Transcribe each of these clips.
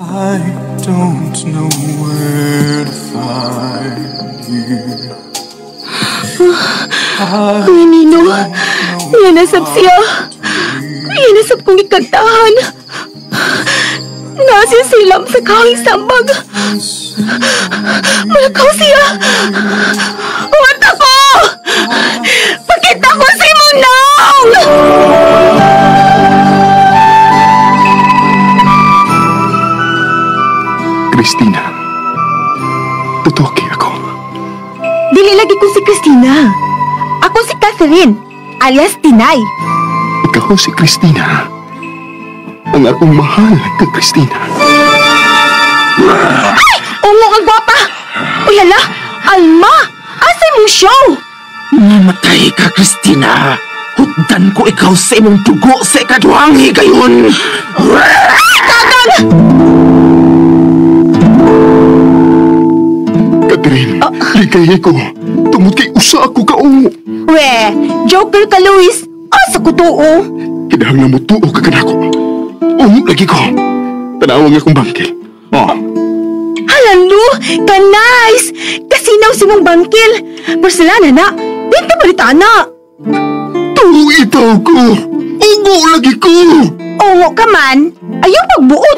I don't know where to find you. Ay, Nino. Yan nasab siya. Yan nasab kong ikagtahan. Nasa silam sa kahing sambag. Malakaw siya. Huwag ako! Pakita ko si Munong! Christina, tutuki ako. Dili lagi ko si Christina. Ako si Catherine, alias Tinay. Ikaw si Christina. Ang akong mahal ka, Christina. Ay! Ungo ang gwapa! Uy, hala! Alma! Asa mong show? Namatay ka, Christina. Hutdan ko ikaw sa imong dugo sa ikaduhang higayon. Ay, kagang! Catherine, ligay ko. Tungod kay usa ako kaungo. We, joker ka, Luis. Asa ko tuo? Kinahanglan mo tuo ka kanako. Ungo lagi ko. Tanawang akong bangkil. Oh. Hala, Lu! Ka-nice! Kasinaw si mong bangkil. Porcelana na. Dito balita na. Tuo itaw ko. Ungo lagi ko. Ungo ka man. Ayaw pagbuot.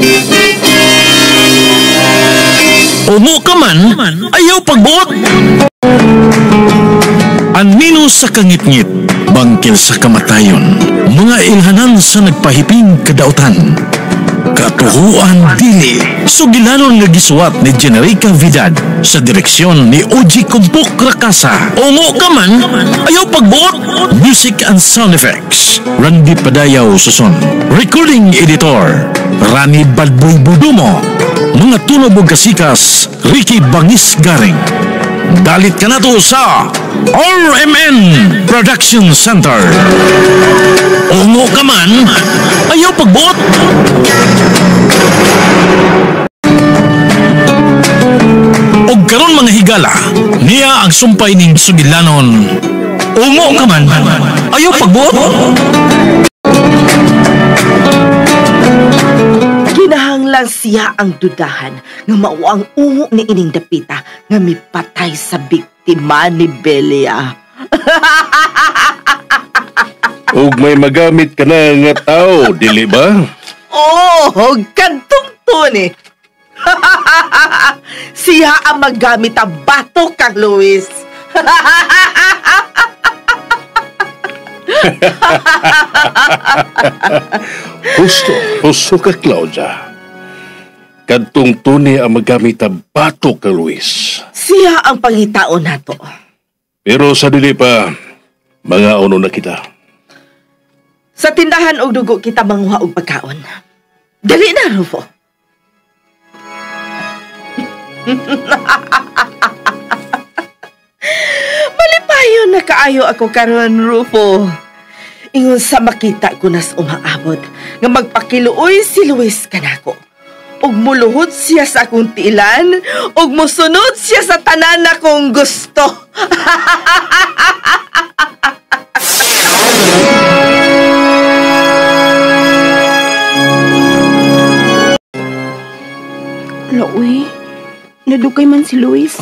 Ungo ka man, ayaw pagbuot. Anino sa kangitngit, bangkil sa kamatayon, mga ilhanan sa nagpahiping kadautan. Katuhuan dili, sugilanon nga gisuwat ni Generica Vidad sa direksyon ni Oji Kumpok Rakasa. Ungo ka man, ayaw pagbuot. Music and sound effects, Randy Padayaw Suson. Recording editor, Rani Badboy Budumo. Mga tunog ug kasikas, Ricky Bangis Garing. Dalit ka na to sa RMN Production Center. Ungo ka man, ayaw pagbuot. Og karon mga higala, niya ang sumpay ning sugilanon. Ungo ka man, ayaw pagbuot. Kinahanglan siya ang dudahan nga mao ang ungo ni ining dapita nga mipatay sa biktima ni Belia. Ug may magamit ka na nga tao, dili ba? Oh, kantong Tony. Siya ang magamit ang bato kang Luis. Husto ka, Claudia. Kadtong Tony ang magamit ang bato ka, Luis. Siya ang pangitaon nato. Pero sa dili pa, mga uno na kita. Sa tindahan og dugo kita manguha og pagkaon. Dali na, Rufo. Malipayon na kaayo ako karon, Rufo. Ingon sa makita ko nas umaabot nga magpakiluoy si Luis kanako. Ug muluhod siya sa akong tiilan, ug mosunod siya sa tanan akong gusto. Laoy, nadukay man si Luis.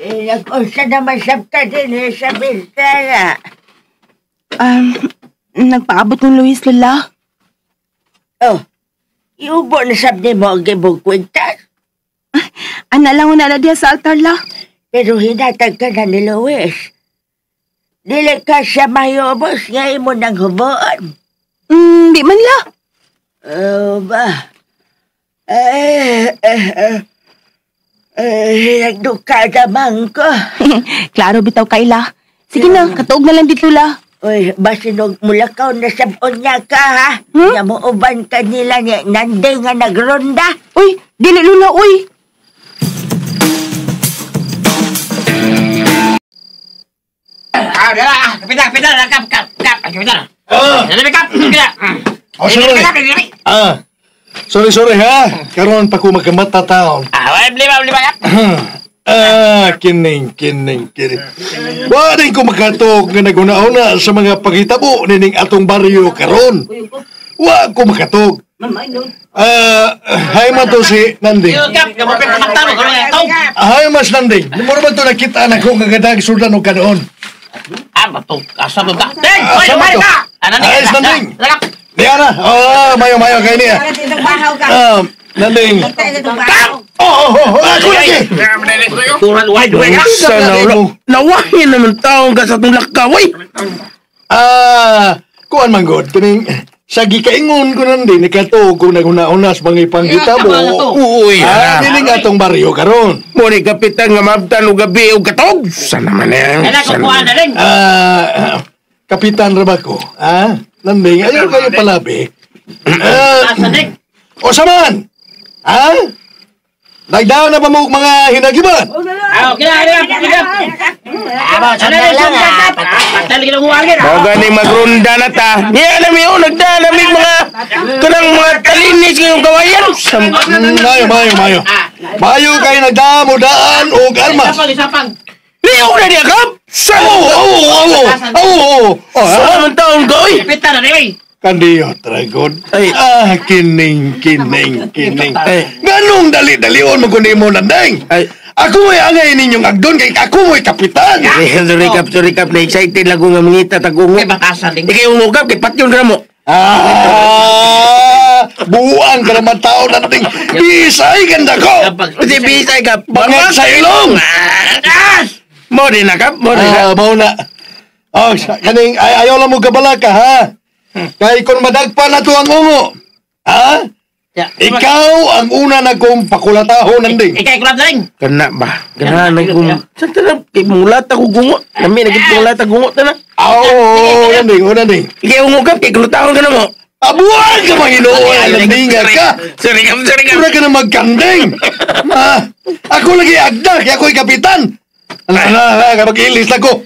Nag-usa naman sab ka din sa bintana. Nagpaabot ng Luis, Lola. Oh, iubo na sab ni mo ang gibong kwintas. Ana lang na diya sa altar, la. Pero hinatag ka na ni Luis. Dili ka siya mayubos nga imo nang huboon. Di man, la. Oh, ba? Nagduka naman ko. Klaro bitaw kay la. Sige na, katuog na lang dito, la. Uy, basinog mulakaw na sabon niya ka, ha? Hmm? Namuuban ka nila ni Nande nga nagronda. Uy, dili lula, uy. Kapitan. Oh, sorry. Sorry, ha? Karon pa ko magkamata taon. Lima. Kining. Wa din ko makatog nga naguna-una sa mga pagitabo nining atong baryo karon. Wa ko makatog Hay man to si Nanding. Hay mas Nanding. Mura ba to nakita na ko kagadag sudan og kanoon? Asa ba ta? Asa ba to? Ay, Nanding. Diya na. Oh, mayo kay niya. Nanding. Oh, ako lagi. Nawahin naman taong ka sa itong lakaway. Kuan man god, kining sa gikaingon ko nanding, nikatuog ko naguna-una sa mga ipanghitabo. Uy, diling atong baryo karon. Muna kapitan nga maabtan o gabi o katog. Sana man yan. Kapitan Rabako, Nanding, ayaw kayo palabi. O saman! Ha? Nagdaan na ba mo mga hinagiban? Baga ni magrunda na ta. Niya alam yun, nagdaan na may mga kanang mga talinis ngayong kawayan. Mayo. Mayo kayo nagdaan mo daan o armas. Liyo na niya kap! Oo! Saan naman taon ka, oy? Kandiyo, tragod. Kining. Ganong dali-dalion mo kunin mo, Nandeng. Ako mo'y angay ninyong agdon, kay ako mo'y kapitan. Sorry, Kap. Na-excited lang ko nga mangita, tag-ungo. Ikay ungo, Kap, kay patyon ka mo. Buang ka naman tao, Nandeng. Bisay, ganda ko. Kasi bisay, Kap. Bangag sa ilong. Mo din na, Kap. Mo din na. Mo na. Oh, kaning, ayaw lang mo kabalaka, ha? Kay kung madagpa na to ang ungo, ha? Ikaw ang una na kong pakulatahon, Nanding. Ikaw, kulat na rin. Kana ba? Kana na kong... Saan ka na? Kay mulata ko gungo. Nami, naging mulata gungo ta na. Oo, Nanding, o Nanding. Ikaw ungo ka, kay kulatahon ka na mo. Abuan ka, Panginoon! Nanding ka! Sorry, Kap, sorry, Kap. Pura ka na magkanding! Ako lagi agda, kaya ako'y kapitan. Ala, mag-ilis na ko.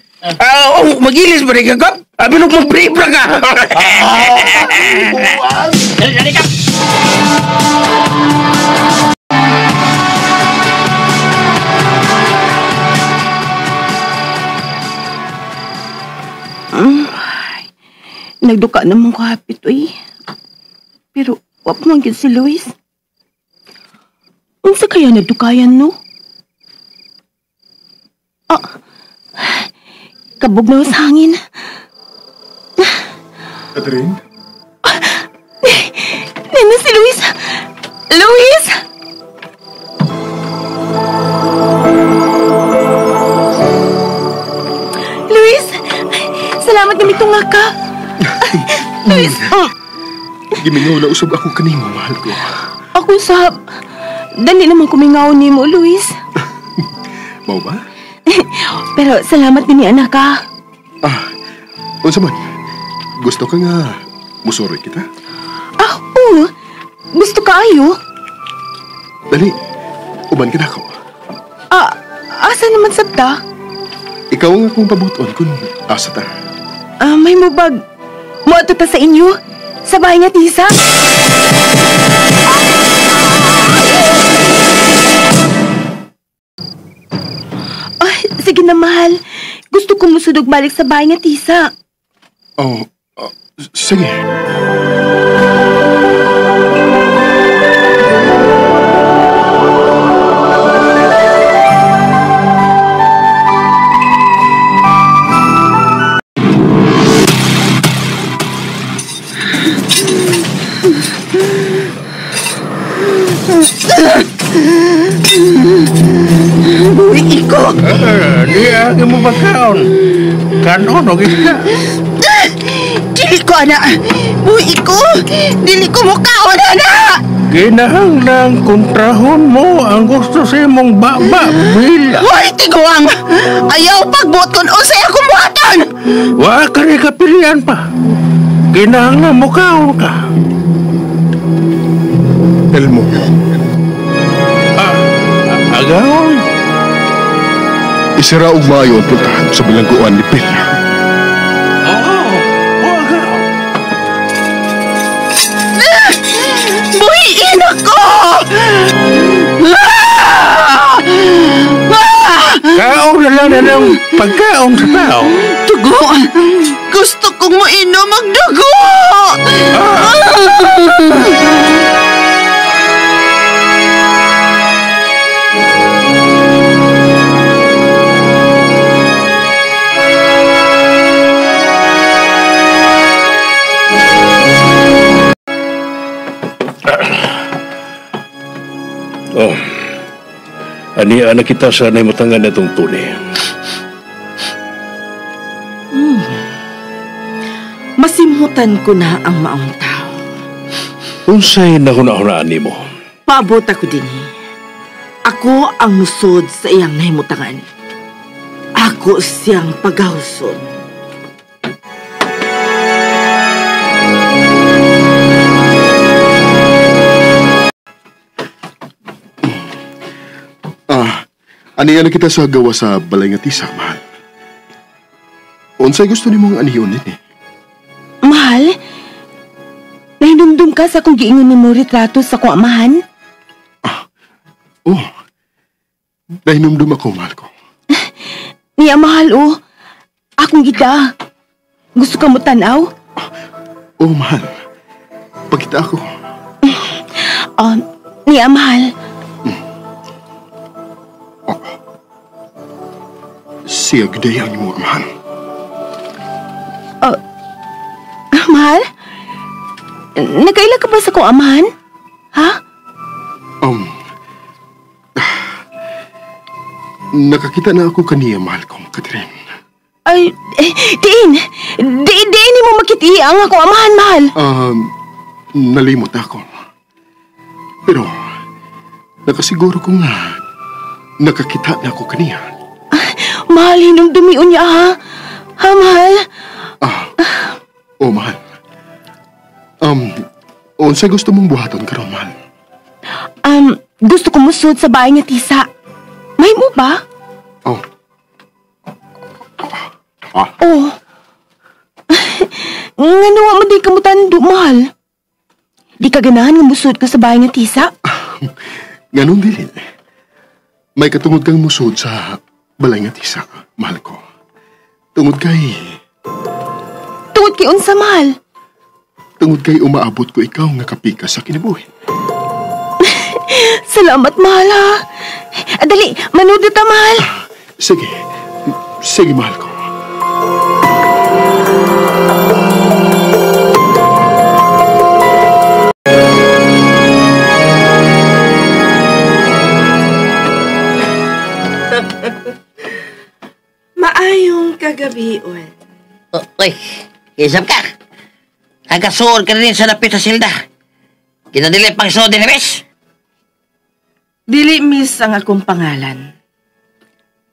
Mag-ilis ba rin ka, Kap? Abi nung mag-brave ka. Dali, Kap. Nagduka naman ko hapit, uy. Pero, wap man gid si Luis. Unsa kaya nagdukayan, no? Kabog na sa hangin. Catherine? Nana si Luis! Luis! Luis! Salamat na mitunga ka. Luis! Gimingaw na usab ako kanimo, mahal ko. Ako sab. Dali naman kumingaw nimo, Luis. Mao ba? Pero salamat ni anak ka. Unsa man? Gusto ka nga musuroy kita? Oo. Gusto ka ayo. Dali, uban ka na ako. Asa naman sabta? Ikaw ang akong pabuton kung asa ta. May mubag. Muadto ta sa inyo. Sa bahay nga tisa. Ay, sige na, mahal. Gusto ko musudog balik sa bahay nga tisa. Oh, sige. Buhi ko. Diya, mo pagkaon. Kanon, o isda. Dili ko, anak. Buhi ko. Dili ko mukaon, anak. Ginahanglang kontrahon mo ang gusto sa imong baba, Bila. Hoy, tiguang! Ayaw pagbuton o sa akong buhatan! Wa ka rin kapilian pa. Ginahanglang mukaon ka. Elmo. Agaw? Isira og maayo ang puntahan sa bilangguan ni Bella. Oo, agaw. Buhiin ako! Kaon na lang na ng pagkaon sa tao. Dugo! Gusto kong mainom ang dugo! Oh. Ania na kita sa nahimutangan na itong Tony. Masimhutan ko na ang maong tao. Unsay nahuna-hunaan nimo? Paabot ako dinhi. Ako ang musod sa iyang nahimutangan. Ako siyang pagawson. Aniya na kita sa gawa sa balay nga tisa, mahal. Unsay gusto nimong aniyon din eh? Mahal? Nahinumdum ka sa kung giingon ni mo retrato sa kong amahan? Oh. Nahinumdum ako, mahal ko. Niya, mahal, oh. Akong gita. Gusto ka mo tanaw? Oh, mahal. Pagkita ako. Niya, mahal. Siya giday ang imong amahan. Mahal? Nagkaila ka ba sa kong amahan? Ha? Nakakita na ako kaniya, mahal kong Catherine. Ay, diin! Diin mo makiti ang akong amahan, mahal. Nalimot ako. Pero, nakasiguro ko nga, nakakita na ako kaniya. Mahal, hinumdumion niya, ha? Ha, mahal? Oh, mahal. Unsay gusto mong buhaton karon, mahal? Gusto ko musud sa bahay nga tisa. May mo ba? Oh. Oh. Ngano mo di ka mutando, mahal? Di ka ganahan nga musud ka sa bahay nga tisa? Ganon dili. May katungod kang musud sa balay nga tisa, mahal ko. Tungod kay... Tungod kay unsa, mahal? Tungod kay umaabot ko ikaw nga kapika sa kinabuhi. Salamat, mahal, ha? Dali, manood na ta, mahal. Sige. Sige, mahal ko. Maayong kagabi, Ul. Uy, isap ka. Nagkasuod ka rin sa lapit sa silda. Kinadili pang suod din, miss. Dili, miss, ang akong pangalan.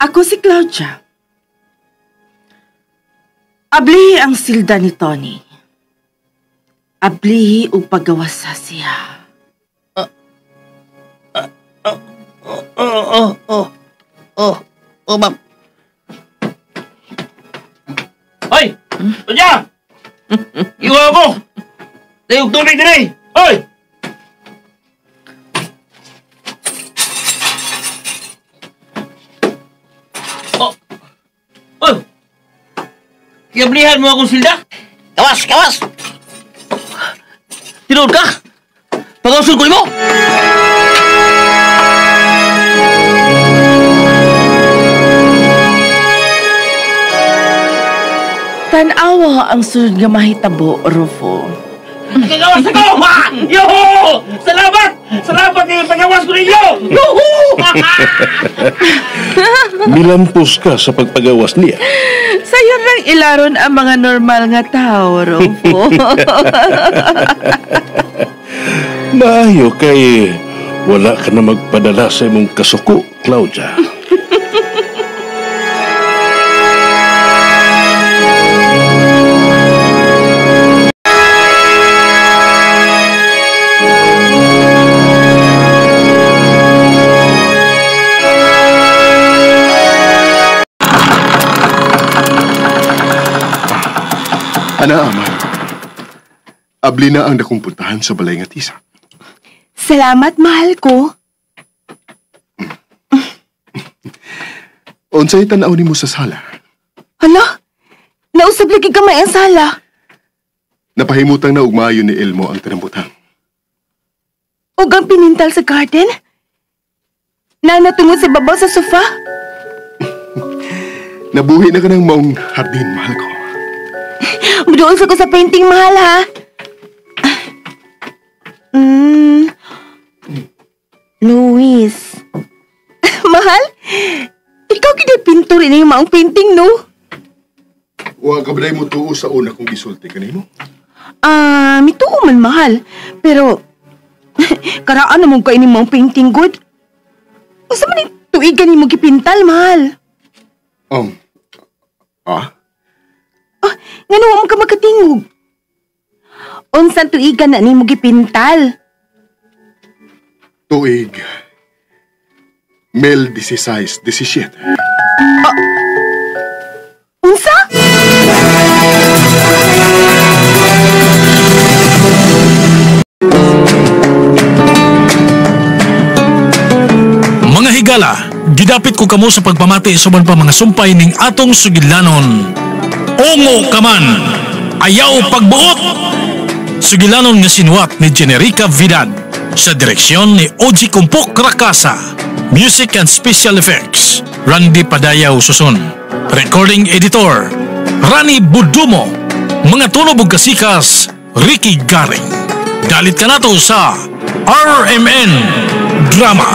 Ako si Claudia. Ablihi ang silda ni Tony. Ablihi o pagawas sa siya. Oh, ma'am. Hoy! Tunya! Iwa ko! Dayog tubig din eh! Hoy! Oh! Hoy! Kiablihan mo akong silda? Kawas! Kawas! Tinuod ka? Pag-usul ko mo? Tanawa ang sunod nga mahitabo, Rufo. Nagagawas ako! Ha! Yoho! Salamat! Salamat kayo pagawas ko ninyo! Yoho! Nilampos ka sa pagpagawas niya. Sayon lang ilaron ang mga normal nga tao, Rufo. Maayo kay wala ka na magpadala sa imong kasuko, Claudia. Ana, mahal ko. Abli na ang nakumpuntahan sa balay nga tisa. Salamat, mahal ko. Unsay tan-aw nimo sa sala? Hala? Nausab lagi gamay ang sala. Napahimutang na ugmayo ni Elmo ang tanambutang. Ug ang pinintal sa garden? Nanatungod sa babaw sa sofa? Nabuhi na ka ng maong hardin, mahal ko. Mudoon sa ko sa painting, mahal, ha? Luis. Rin na yung maong painting, no? Wa ka ba mo tuo sa una kong gisulti kanimo? Ah, mituo man mahal. Pero, karaan na mong kainin maong painting, good. Usa man yung tuigan nimo gipintal, mahal. Ah? Ah, ngano wa mo ka makatingog? Unsan tuigan na nimo gipintal? Tuig. Mil 16 17. Unsa? Mga higala, gidapit ko kamo sa pagpamati sa uban pa mga sumpay ning atong sugilanon. Ungo ka man, ayaw pagbuot! Sugilanon nga sinuwat ni Generica Vidad sa direksyon ni Oji Kumpok Rakasa. Music and Special Effects, Randy Padayaw Susun. Recording Editor, Rani Budumo. Mga tunog ug kasikas, Ricky Garing. Dalit ka nato sa RMN Drama.